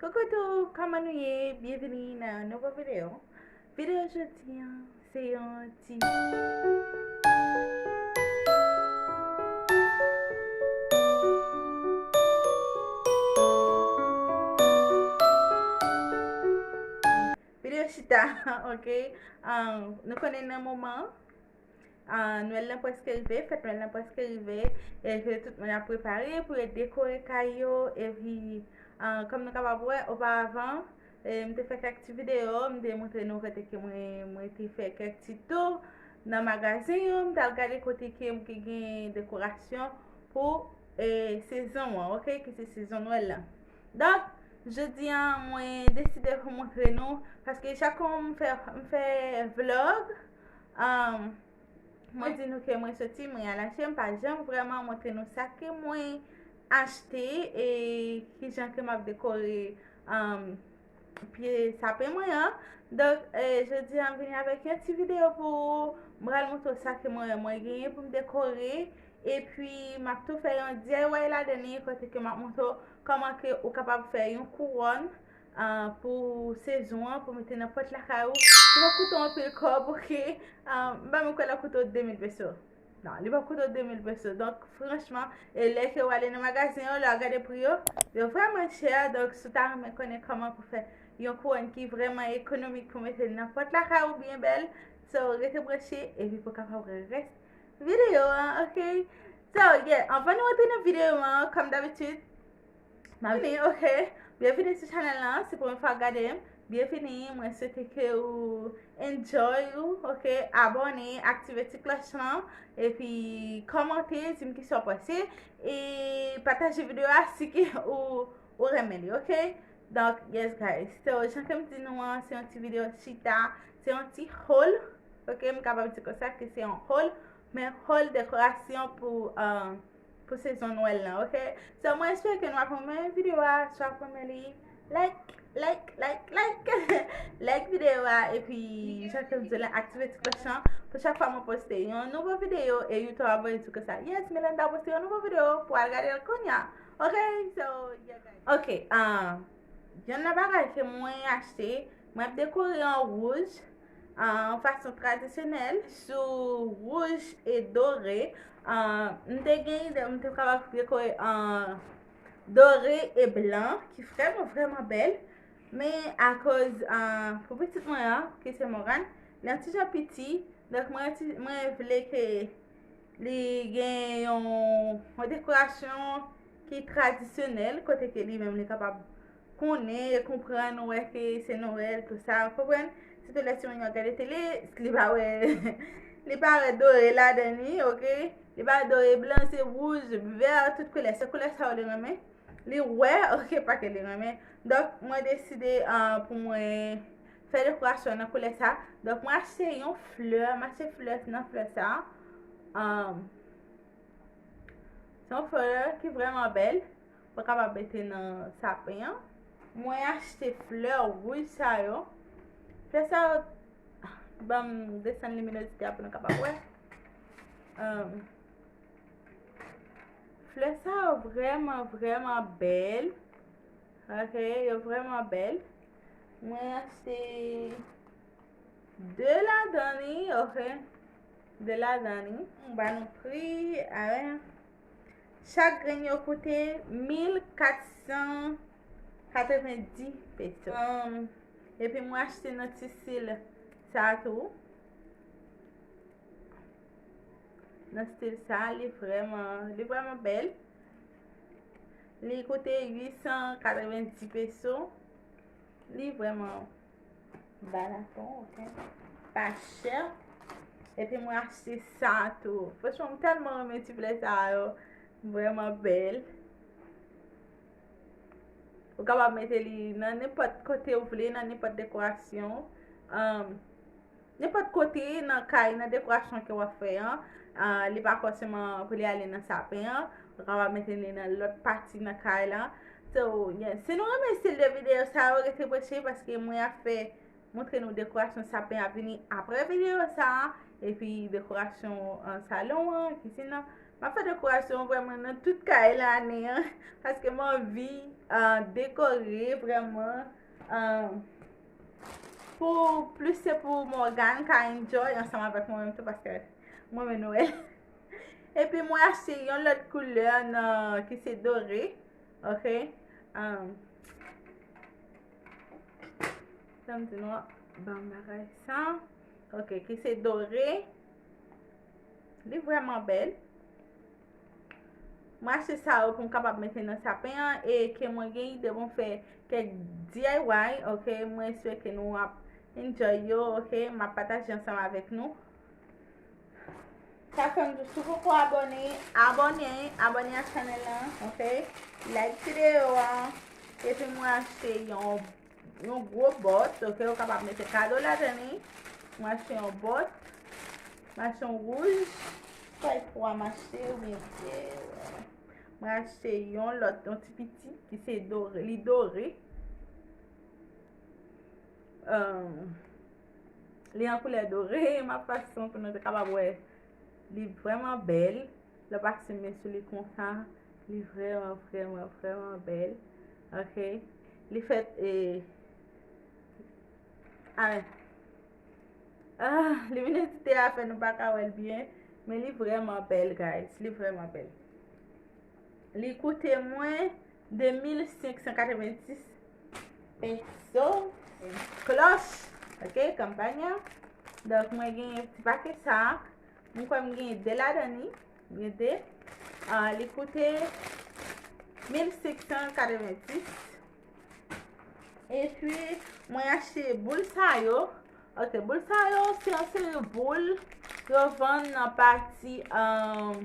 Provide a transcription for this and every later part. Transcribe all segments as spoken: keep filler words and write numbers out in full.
Coucou tout, kòman nou ye? Byenvini nan yon nouvo videyo. Videyo jodi a, se yon ti videyo chita, ok? Um, nou konnen nan moman an, ah, Nwèl lan prèske rive, fèt Nwèl lan prèske rive, e ke tout moun ap prepare pou yo dekore kay yo, epi, ah, kòm nou kapab wè, oparavan, e, m te fè kèk ti videyo, m te montre nou kote ke mwen, mwen te fè kèk ti tou nan magazen yo, m t al gade kote ke m te gen dekorasyon pou, e, sezon an, ok, ki se sezon Nwèl lan. Donk, jodi a, mwen deside pou montre nou, paske chak fwa m fè, m fè vlog, um, mwen di nou ke mwen soti, mwen al achte, m pa janm vrèman montre nou sa ke mwen achte e kijan ke m ap dekore, um, pye sapen mwen an. Donk, e, jodi a, m vini avèk yon ti videyo pou ou. M pral montre w sa ke mwen, mwen genyen pou m dekore. Epi, m ap tou fè yon D I Y ladan li, kote ke m ap montre w kòman ke ou kapab fè yon kouwòn, ah, pou sezon an, pou mete nan pòt lakay ou. Li p ap koute w anpil kòb, ok? Ah, m pa menm kwè l ap koute w de mil peso. Non, li p ap koute w de mil peso. Donk, franchman, e lè ke w ale nan magazen yo, lè w ap gade pri yo, yo vrèman chè. Donk, si w ta renmen konnen kòman pou fè yon kouwòn ki vrèman ekonomik pou mete nan pòt lakay ou byen bèl, so, rete branche epi pou w kapab wè rès videyo an, ok? So, yeah, anvan nou rantre nan videyo an, kòm dabitid, m ap vini, ok? Byenvini sou chanèl lan, se premye fwa w gade m. Byenvini, mwen swete ke ou enjoy ou, ok? Abòne, aktive ti klòch lan, epi kòmante, di m kisa w panse, e pataje videyo a si ke ou, ou renmen li, ok? Donk, yes guys, so, jan ke m di nou an, se yon ti videyo chita, se yon ti haul, ok? M kapab di konsa ke se yon haul, men haul dekorasyon pou, ah, pou sezon Nwèl lan, ok? So, mwen espere ke nou ap renmen videyo a, si w ap renmen li, like, like, like, like, like videyo a, epi, jan ke m di la, aktive ti klòch lan, pou chak fwa mwen poste yon nouvo videyo, e YouTube ap voye di konsa, yes, Melanda poste yon nouvo videyo, pou al gade l kounye a, ok? So, yeah, guys. Ok, ah, yonn nan bagay ke mwen achte, mwen ap dekore an wouj, ah, an fason tradisyonèl, sou wouj e dore. Ah, m te gen ide, m te kapab dekore an dore e blan, ki vrèman, vrèman bèl. Men akoz, ah, pou pitit mwen an, ki se Morane, li yon ti jan piti, donk mwen ti, mwen vle ke li gen yon, yon dekorasyon ki tradisyonèl, kote ke li menm li kapab konnen e konprann, wè ke se Nwèl, tou sa, w konprann? Sitou lè timoun yo ap gade tele, li pa wè, li pa wè dore ladan li, ok? Li pa wè dore, blan, se wouj, vè, tout koulè, se koulè sa yo li renmen. Li wè, ok, pa ke li renmen. Donk, mwen deside, ah, pou mwen fè dekorasyon nan koulè sa. Donk, mwen achte yon flè, m achte flè nan flè sa. Ah, se yon flè ki vrèman bèl. Ou kapab mete nan sapen an. Mwen achte flè wouj sa yo. Flè sa yo, ban m desann liminozite a pou nou kapab wè. Um, flè sa yo vrèman, vrèman bèl. Ok, yo vrèman bèl. Mwen achte de ladan li, ok. De ladan li. M ba nou pri, a wè. Chak grenn yo koute mil kat san katrevendi peso. Um, epi mwen achte nan ti stil sa tou. Nan stil sa, li vrèman, li vrèman bèl. Li koute uit san katrevendi peso. Li vrèman baraton, ok? Pa chè. Epi mwen achte sa tou. Franchman, m tèlman renmen ti flè sa yo. Vrèman bèl. Ou kapab mete li nan nenpòt kote ou vle, nan nenpòt dekorasyon. Um, nenpòt kote nan kay, nan dekorasyon ke w ap fè an. Ah, li pa fòseman pou li ale nan sapen an. Ou kapab mete li nan lòt pati nan kay la. So, yeah. Si nou renmen estil de videyo sa yo, rete branche paske mwen ap fè, montre nou dekorasyon sapen ap vini apre videyo sa a. Epi dekorasyon, ah, salon an, kisin nan. M ap fè dekorasyon vrèman nan tout kay la ane an. Paske m anvi An, dekore vrèman, an, pou plis se pou Morgan ka enjoy ansanm avèk mwen menm tou, paske mwen renmen Nwèl. Epi mwen achte yon lòt koulè nan ki se dore, ok. An, sa m di nou, ban bagay sa, ok, ki se dore. Li vrèman bèl. Mwen achte sa yo pou m kapab mete nan sapen an e ke mwen gen ide pou m fè kèk D I Y, ok. Mwen espere ke nou ap enjoy yo, ok. M ap pataje ansanm avèk nou. Sa fè m di, si w poko abòne, abòne, abòne ak chanèl lan, ok. Like videyo an. Epi mwen achte yon yon gwo bòt, ok, ou kapab mete kado ladan li. Mwen achte yon bòt, mwen achte yon wouj, kwè twa m achte oubyen de, mwen achte yon lòt, yon ti piti ki se dore, li dore. Em, li an koulè dore, m ap pase yon pou nou te kapab wè. Li vrèman bèl. Lè w pase men sou li konsa, li vrèman, vrèman, vrèman bèl. Ok. Li fèt, e, a, ah, liminozite a fè nou pa ka wè l byen, men li vrèman bèl, guys. Li vrèman bèl. Li koute mwen de mil senk san katrevenndis peso. Klòch, ok, kanpanya. Donk, mwen gen ti pake sa. Mwen kwè m gen de ladan li. M gen de. Ah, li koute mil senk san katrevenndis. Epi, mwen achte boul sa yo. Ok, boul sa yo, se yon seri boul yo vann nan pati, um,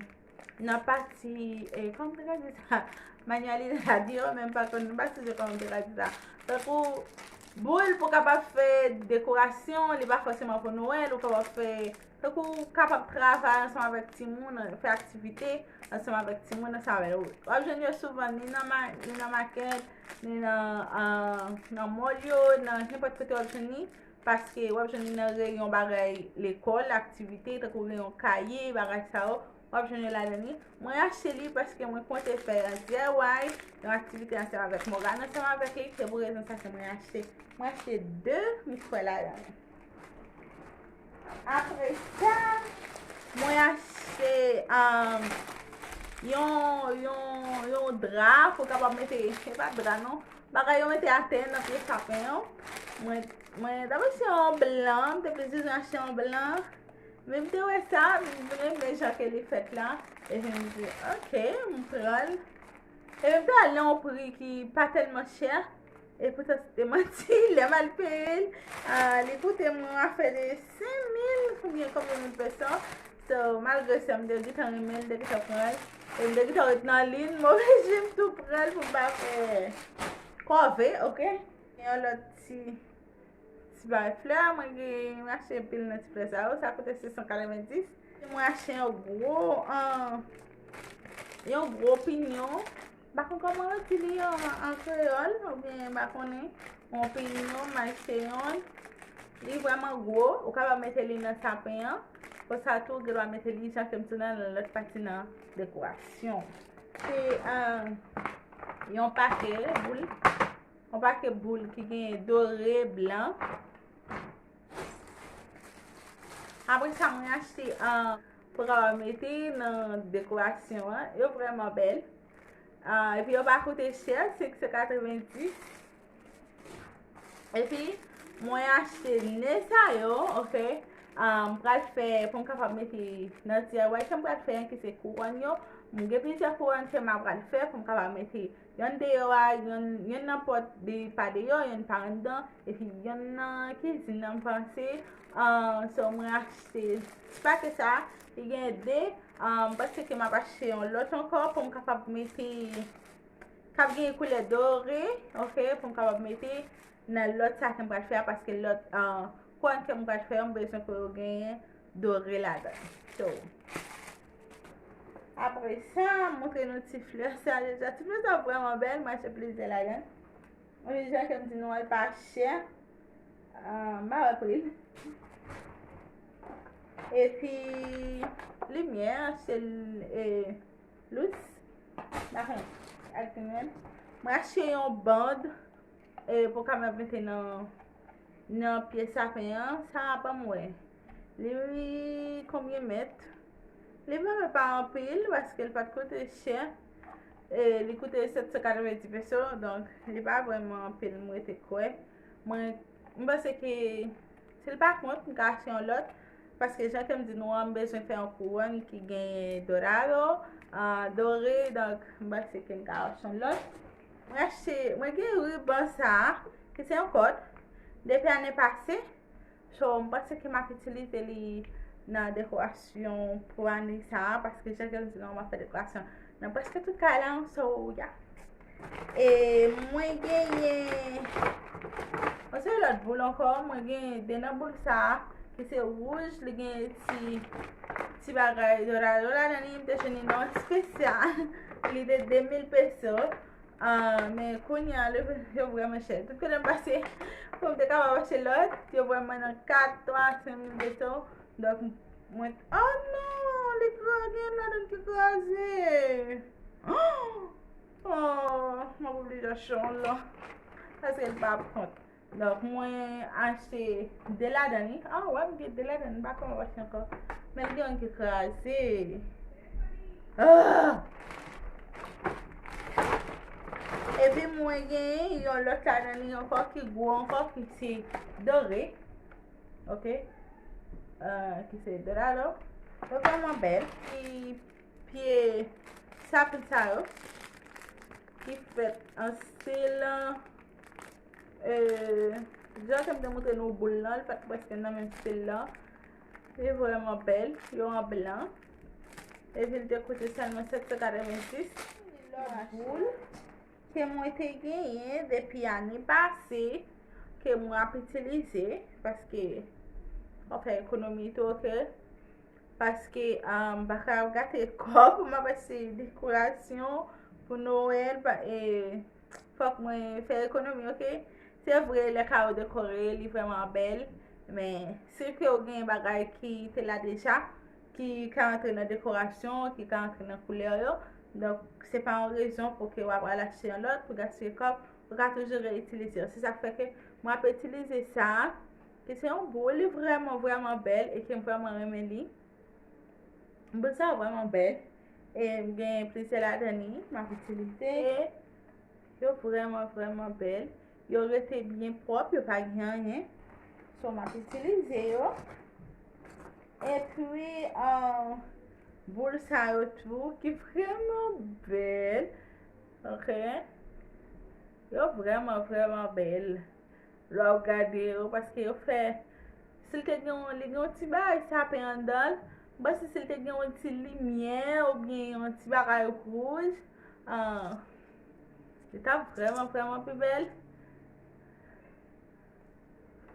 nan pati, eh, kòman te ka di sa? Manualidad yo, men m pa konn, m pa sonje kòman te ka di sa. Tankou boul pou kapab fè dekorasyon, li pa fòseman pou Nwèl, ou kapab fè, tankou ou kapab travay ansanm avèk timoun, fè aktivite ansanm avèk timoun ansanm avèk ou. W ap jwenn yo souvan ni nan ma-, ni nan makèt, ni nan, ah, nan mall yo, nan nenpòt kote w ap jwenn li. Paske w ap jwenn li nan reyon bagay lekòl, aktivite, tankou reyon kaye, bagay sa yo, w ap jwenn yo ladan li. Mwen achte li paske mwen konte fè yon D I Y, yon aktivite ansanm avèk Morgan, ansanm avèk li, se pou rezon sa ke mwen achte. Mwen achte de, m kwè ladan li. Apre sa, mwen achte, um, yon, yon, yon dra pou kapab mete, se pa dra non, bagay yo mete atè nan pye sapen an. Mwen, mwen ta pase yon blan, m te plis bezwen achte yon blan. Men m te wè sa, m renmen jan ke li fèt la. Epi m di, ok, m pran l. Epi m te al nan yon pri ki pa tèlman chè. E poutan se te manti, lè m al peye l, ah, li koute mwen afè de senk mil, konbyen, konbyen mil peso. So, malgre sa, m te gentan renmen l, m te gentan pran l. E m te gentan ret nan liy, m oblije m tou pran l pou m pa fè kòve, ok? Yon lòt ti, ti bagay flè, mwen gen, m achte anpil nan ti flè sa yo, sa koute senk san katrevenndis. Mwen achte yon gwo, ah, yon gwo pinyon. M pa konn kòman yo di li an, an kreyòl, oubyen m pa konnen. Yon pinyon, m achte yon. Li vrèman gwo, ou kapab mete li nan sapen an. Konsa tou, ou gen dwa mete li, jan ke m di w la, nan lòt pati nan dekorasyon. Se, ah, yon pake boul. Yon pake boul ki gen dore, blan. Apre sa, mwen achte, ah, pou kapab mete nan dekorasyon an. Yo vrèman bèl. Ah, epi yo pa koute chè, senk san katrevenndis. Epi, mwen achte ne sa yo, ok. Ah, m pral fè, pou m kapab mete nan D I Y ke m pral fè an, ki se kouwòn yo. M gen plizyè kouwòn ke m ap pral fè pou m kapab mete yonn deyò a, yonn, yonn nan pòt de, pa deyò, yonn pa anndan, epi yonn nan kizin nan, m panse. Ah, so, mwen achte ti pake sa, li gen de, ah, m panse ke m ap achte yon lòt ankò pou m kapab mete, k ap gen koulè dore, ok, pou m kapab mete nan lòt sa ke m pral fè a, paske lòt, ah, kouwòn ke m pral fè yo, m bezwen pou yo genyen dore ladan. So, apre sa, m montre nou ti flè sa deja. Ti flè sa vrèman bèl, m achte plizyè ladan. Mwen, jan ke m di nou an, li pa chè. Ah, m pa wè pri l. Epi, limyè, se l, e, lous. M pa konnen. Ak limyè. Mwen achte yon band e pou kapab mete nan nan pye sapen an. Sa a ban m wè. Li konbyen mèt? Li vrèman pa anpil paske li pa t koute chè. E li koute sèt san katrevenndis peso, donk li pa vrèman anpil, mwen te kwè. Mwen, m panse ke si l pa kont, m ka achte yon lòt. Paske jan ke m di nou an, m bezwen fè yon kouwòn ki genyen dorado, ah, dore, donk m panse ke m ka achte yon lòt. Mwen achte, mwen gen riban sa a, ki se yon kòd, depi ane pase. So, m panse ke m ap itilize li nan dekorasyon pou ane sa a, paske jan ke m di nou an, m ap fè dekorasyon nan prèske tout kay la, so, yeah. E mwen genyen yon seri lòt boul ankò, mwen genyen de nan boul sa a, ki se wouj, li genyen ti, ti bagay dorado ladan li, m te jwenn li nan espesyal, li te de mil peso. Ah, men kounye a, li, yo vrèman chè. Tout kote m pase, pou m te kapab achte lòt, yo vwè mwen nan kat, twa, senk mil peso. Donk, mwen, oh non, li kraze, gen ladan ki kraze. Oh, m ap oblije achte yon lòt. Paske l pa ap kont. Donk, mwen achte de ladan li. Ah, wè, m gen de ladan li. M pa konn achte ankò. Men l gen youn ki kraze. Ah! Epi mwen gen yon lòt ladan li ankò ki gwo ankò, ki se dore. Ok? Ah, ki se dorado. Yo vrèman bèl. Ki pye sapen sa yo. Ki fèt an stil, eh, jan ke m te montre nou boul lan, li fèt prèske nan menm stil lan. Li vrèman bèl. Yo an blan. Epi li te koute sèlman sèt san katrevenndis. Lòt boul ke mwen te genyen depi ane pase, ke mwen ap itilize, paske fò fè ekonomi tou, ok? Paske, ah, m pa ka ap gate kòb, m ap achte dekorasyon pou Nwèl, pa, e, fòk mwen fè ekonomi, ok? Se vre, lè kay ou dekore, li vrèman bèl, men si ke w gen bagay ki te la deja, ki ka antre nan dekorasyon, ki ka antre nan koulè yo, donk, se pa yon rezon pou ke w ap al achte yon lòt, pou gaspiye kòb, ou ka toujou reyitilize yo. Se sa k fè ke mwen ap itilize sa a, ki se yon boul, li vrèman, vrèman bèl, e ke m vrèman renmen li. Boul sa a vrèman bèl. E m gen plizyè ladan li, m ap itilize. E yo vrèman, vrèman bèl. Yo rete byen pwòp, yo pa gen anyen. So, m ap itilize yo. Epi, ah, boul sa yo tou, ki vrèman bèl. Ok? Yo vrèman, vrèman bèl. Lè w ap gade yo, paske yo fè, si l te gen yon, li gen yon ti bagay sapen anndan l, m panse si l te gen yon ti limyè oubyen yon ti bagay wouj, ah, li t ap vrèman, vrèman pi bèl.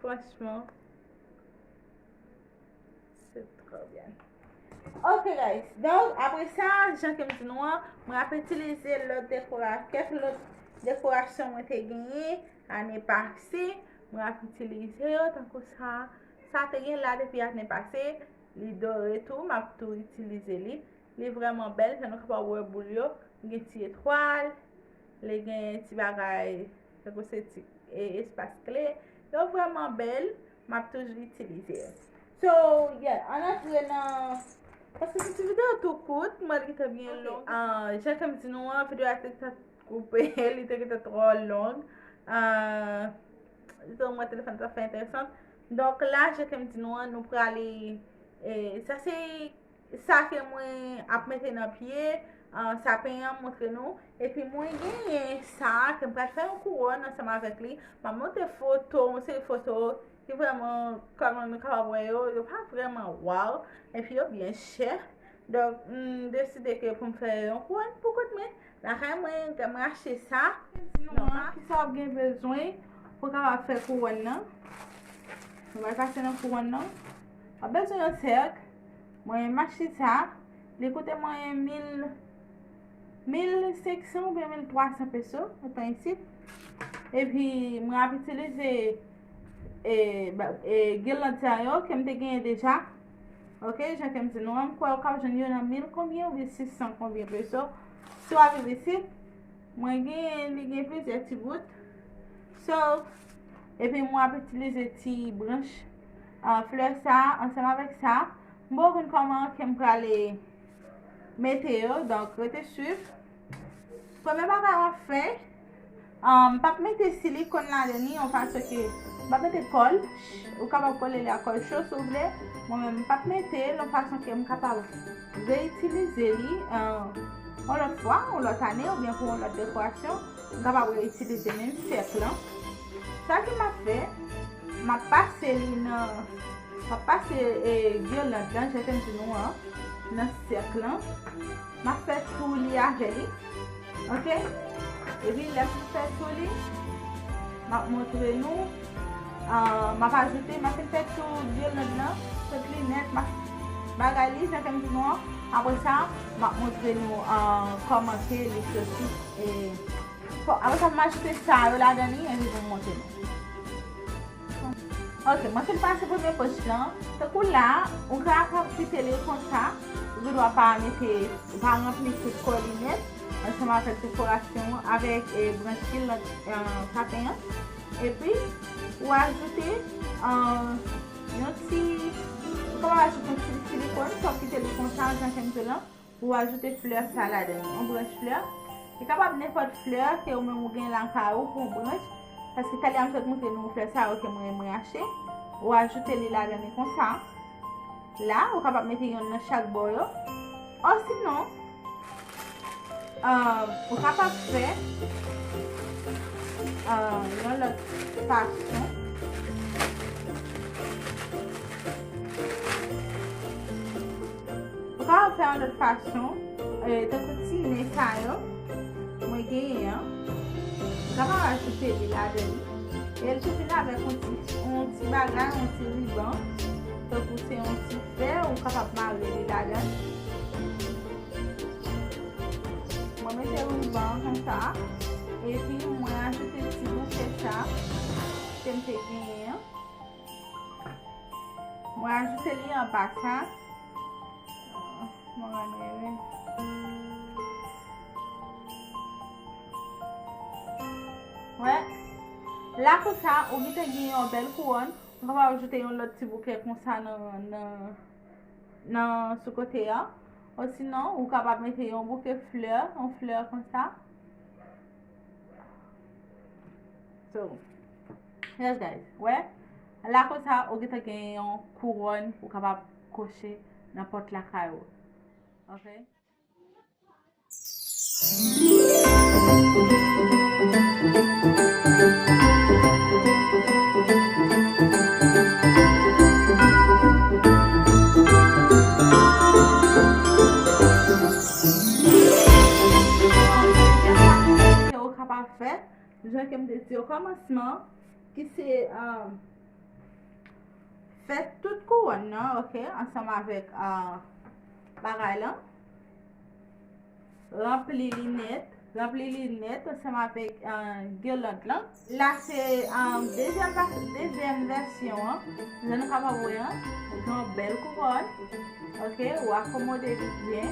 Franchman. Se twò byen. Ok, guys. Donk, apre sa, jan ke m di nou an, mwen ap itilize lòt dekora-, kèk lòt dekorasyon mwen te genyen ane pase. Mwen ap itilize yo, tankou sa. Sa te gen la depi ane pase. Li dore tou, m ap tou itilize li. Li vrèman bèl, jan nou kapab wè boul yo. Li gen ti etwal, li gen ti bagay, tankou se ti, e, espas kle. Yo vrèman bèl, m ap toujou itilize yo. So, yeah, ann antre nan, paske se ti videyo tou kout, mwen li te byen long. Ah, jan ke m di nou an, videyo a te, te koupe, li te gentan twò long. Ah, so, mwen telefòn ta fè enteresan. Donk la, jan ke m di nou an, nou prale, e, sa se sa ke mwen ap mete nan pye, ah, sapen an, montre nou. Epi mwen genyen sa ke m pral fè yon kouwòn ansanm avèk li. M ap montre foto, yon seri foto ki vrèman, kòman nou kapab wè yo, yo pa vrèman waw. Epi yo byen chè. Donk, m deside ke pou m fè yon kouwòn pou kont mwen. Lakay mwen, mwen achte sa. Di nou an, kisa w ap gen bezwen pou w kapab fè kouwòn nan. Nou pral pase nan kouwòn nan. W ap bezwen yon sèk. Mwen, m achte sa. Li koute mwen mil, mil senk san oubyen mil twa san peso, antan isit. Epi, mwen ap itilize, e, ba, e, giland sa yo ke m te genyen deja. Ok, jan ke m di nou an, m kwè ou ka jwenn yo nan mil konbyen oubyen sis san konbyen peso. Si w ap viv isit, Mwen genyen, li gen plizyè ti bout. So, epi mwen ap itilize ti branch, ah, flè sa, ansanm avèk sa. M poko konn kòman ke m prale mete yo, donk rete swiv. Premye bagay w ap fè, ah, m p ap mete silikòn ladan li, yon fason ke m p ap mete kòl. Ou kapab kole li ak kòl cho si w vle. Mwen menm, m p ap mete l, yon fason ke m kapab reyitilize li, ah, yon lòt fwa, yon lòt ane, oubyen pou yon lòt dekorasyon, m kapab reyitilize menm sèk lan. Sa ke m ap fè, m ap pase li nan, m ap pase, e, girland lan, jan ke m di nou an, nan sèk lan. M ap fè tou li avè li. Ok? Epi lè m fè tou li, m ap montre nou, ah, m ap ajoute, m ap fin fè tou girland lan, tout li nèt, m ap bagay li, jan ke m di nou an. Apre sa, m ap montre nou, ah, kòman ke li soti, e, bon, apre sa, m ajoute sa yo ladan li, epi pou m montre nou. Ok, mwen fin pase premye poch lan. Tankou la, ou ka, ka kite li konsa. Ou gen dwa pa mete, pa ranpli tout kò li nèt, ansanm avèk dekorasyon an, avèk, e, branch girland, e, sapen an. Epi, ou ajoute, e, yon ti, ou kapab ajoute yon ti silikòn, sa w kite li konsa, jan ke m di w lan. Ou ajoute flè sa ladan li, yon branch flè. Li kapab nenpòt flè ke ou menm ou gen lakay ou, pran branch. Paske talè a m sot montre nou flè sa yo ke mwen, mwen achte. Ou ajoute li ladan li konsa. La, ou kapab mete yonn nan chak bò yo. Osinon, ah, ou kapab fè, ah, yon lòt fason. Ou kapab fè yon lòt fason, e, tankou ti nen sa yo, mwen genyen an. Ou kapab ajoute li ladan li. E l tou vin avèk yon ti, yon ti bagay, yon ti riban. Tankou se yon ti fè, ou kapab mare li ladan. Mwen mete riban an konsa. Epi mwen ajoute ti bouke sa ke m te genyen an. Mwen ajoute li anba sa. Mwen renmen wi. Wè. La konsa, ou gentan gen yon bèl kouwòn. Ou kapab ajoute yon lòt ti bouke konsa nan, nan, nan sou kote a. Osinon, ou kapab mete yon bouke flè, yon flè konsa. So, yes guys, wè, la konsa ou gentan gen yon kouwòn ou kapab kwoche nan pòt lakay ou. Ok? Ke ou kapab fè, jan ke m te di okòmansman, ki se, um, fè tout kouwòn nan, ok, ansanm avèk, uh, bagay lan. Ranpli li nèt, ranpli li nèt ansanm avèk, uh, girland lan. La se, um, dezyèm pa-, dezyèm vèsyon an. Jan nou kapab wè an, li gen yon bèl kouwòn. Ok, ou akomode li byen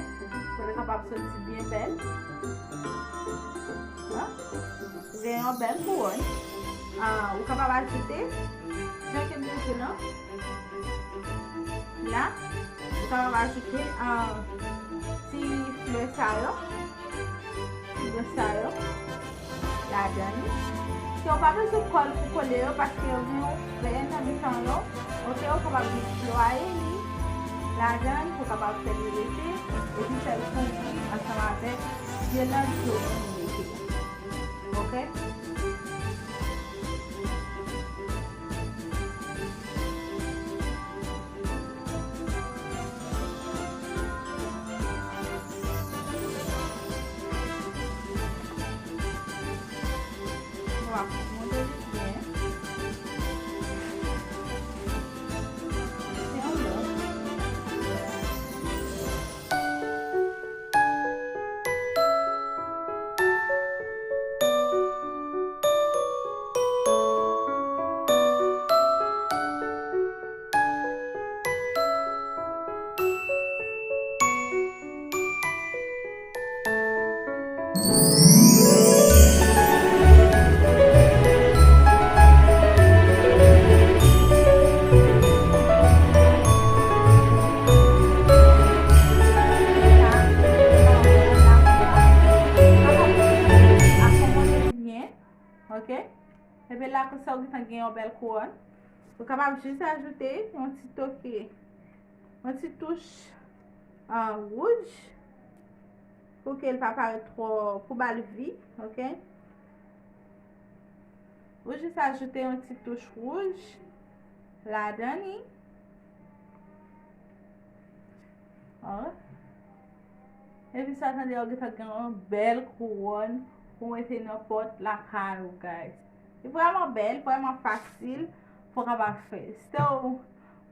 pou li kapab soti byen bèl. An? Ou gen yon bèl kouwòn. Ah, ou kapab ajoute, jan ke m te di lan. La, ou kapab ajoute, ah, ti flè sa yo, ti flè sa yo ladan li. Ke w pa bezwen kòl pou kole yo, paske yo gen yon fè nan mitan yo. Ok, ou kapab jis plwaye li ladan pou kapab fè li rete, epi fè l kouvri ansanm avèk girland ke w fin mete. Ok? Wa, monte li byen. Fè yon lòt. Epi la, konsa ou gentan gen yon bèl kouwòn. Ou kapab jis ajoute yon ti toke, yon ti touch, ah, wouj pou ke l pa parèt twò, pou ba l vi, oke? Ou jis ajoute yon ti touch wouj ladan li. Epi sa, tande, ou gentan gen yon bèl kouwòn pou mete nan pòt lakay ou, guys. Li vrèman bèl, vrèman fasil pou w kapab fè. So,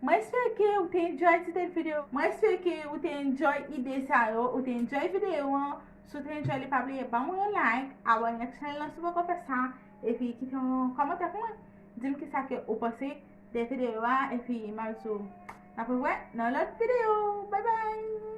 mwen espere ke ou te enjoy ti tèt videyo. Mwen espere ke ou te enjoy ide sa yo, ou te enjoy videyo an. Si w te enjoy li, pa bliye ban mwen yon like, abòne ak chanèl lan si w poko fè sa, epi kite yon kòmantè pou mwen. Di m kisa ke ou panse de videyo a, epi m ap di w n ap rewè nan lòt videyo. Bye bye!